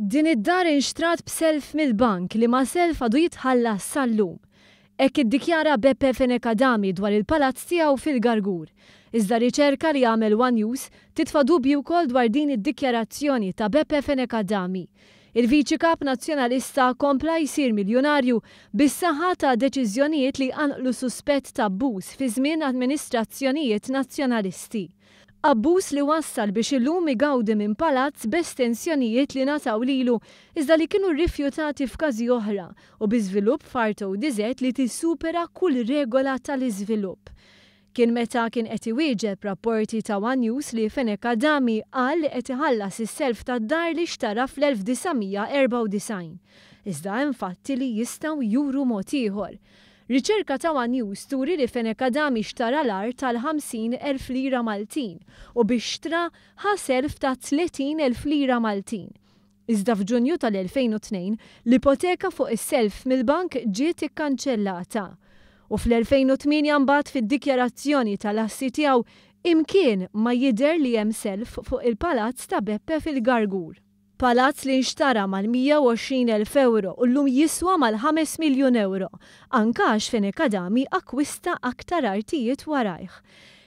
Din id-dar inxtrat b'self mill-bank liema self għadu jitħallas sal-lum. Hekk iddikjara Beppe Fenech Adami dwar il-palazz tiegħu fil-Gargur. Iżda riċerka li għamel one News titfa' dubji wkoll dwar din id-dikjarazzjoni ta' Beppe Fenech Adami. Il-Viċi Kap Nazzjonalista kompla jsir miljunarju bis-saħħa ta' deċiżjonijiet li jqanqlu suspett t'abbuż fi żmien amministrazzjonijiet Nazzjonalisti. Abbuż li wassal biex illum igawdi minn palazz b'estensjonijiet li ngħataw lilu iżda li kienu rrifjutati f'każi oħra u bi żvilupp f'art ODZ li tissupera kull regola tal-iżvilupp. Kien meta kien qed iwieġeb rapporti ta' one News li Fenech Adami qal li qed iħallas is-self tad-dar li xtara fl-1994. Iżda hemm fatti li jistgħu juru mod ieħor. Riċerka ta' one News turi li Fenech Adami xtara l-art għal 50,000 lira Maltin u biex xtra ħa self ta' 30,000 lira Maltin. Iżda f'Ġunju tal-2002 l-ipoteka fuq is-self mill-bank ġiet ikkanċellata. U fl-2008 mbagħad fid-dikjarazzjoni tal-assi tiegħu imkien ma jidher li hemm self fuq il-palazz ta' Beppe fil-Gargur. Palazz li nxtara mal-120,000 ewro u llum jiswa mal-ħames miljun ewro, anke għax Fenech Adami akkwista aktar artijiet warajh.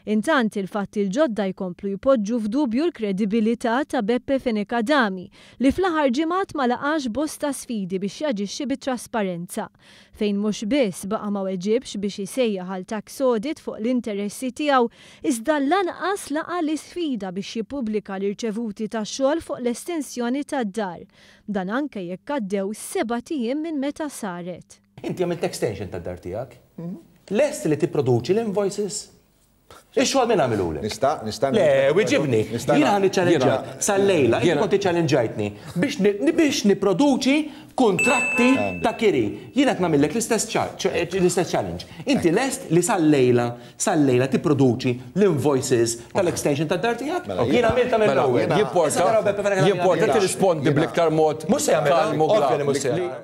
Intant, il-fatti l-ġodda jkomplu jpoġġu f'dubju l-kredibilità ta' Beppe Fenech Adami, li fl-aħħar ġimgħat ma laqax bosta sfidi biex jaġixxi bi trasparenza. Fejn mhux biss baqa' ma weġibx biex isejjaħ għal tax audit fuq l-interessi tiegħu, iżda lanqas laqa' l-isfida biex jippubblika l-irċevuti tax-xogħol fuq l-estensjoni tad-dar. Dan anke jekk għaddew sebat ijiem minn meta saret. Inti għamilt extension tad-dar tiegħek. Lest li tipproduċi l-invoices? Ix-xogħol min għamilulek? Nista' nista' Le, wiġibni. Jiena ħa niċċallenġjak sal-lejla, inti kont iċċallenġajtni biex biex nipproduċi kuntratti ta' kiri. Jiena qed nagħmillek l-istess l-istess challenge. Inti lest li sal-lejla, sal-lejla tipproduċi l-invoices tal-extension tad-dar tiegħek? Jiena għamiltha mill-ewwel. Jimporta, jimporta tirrispondi bl-iktar mod Mhux se jagħmilha, kalm u ovvja li mhux se jagħmilha.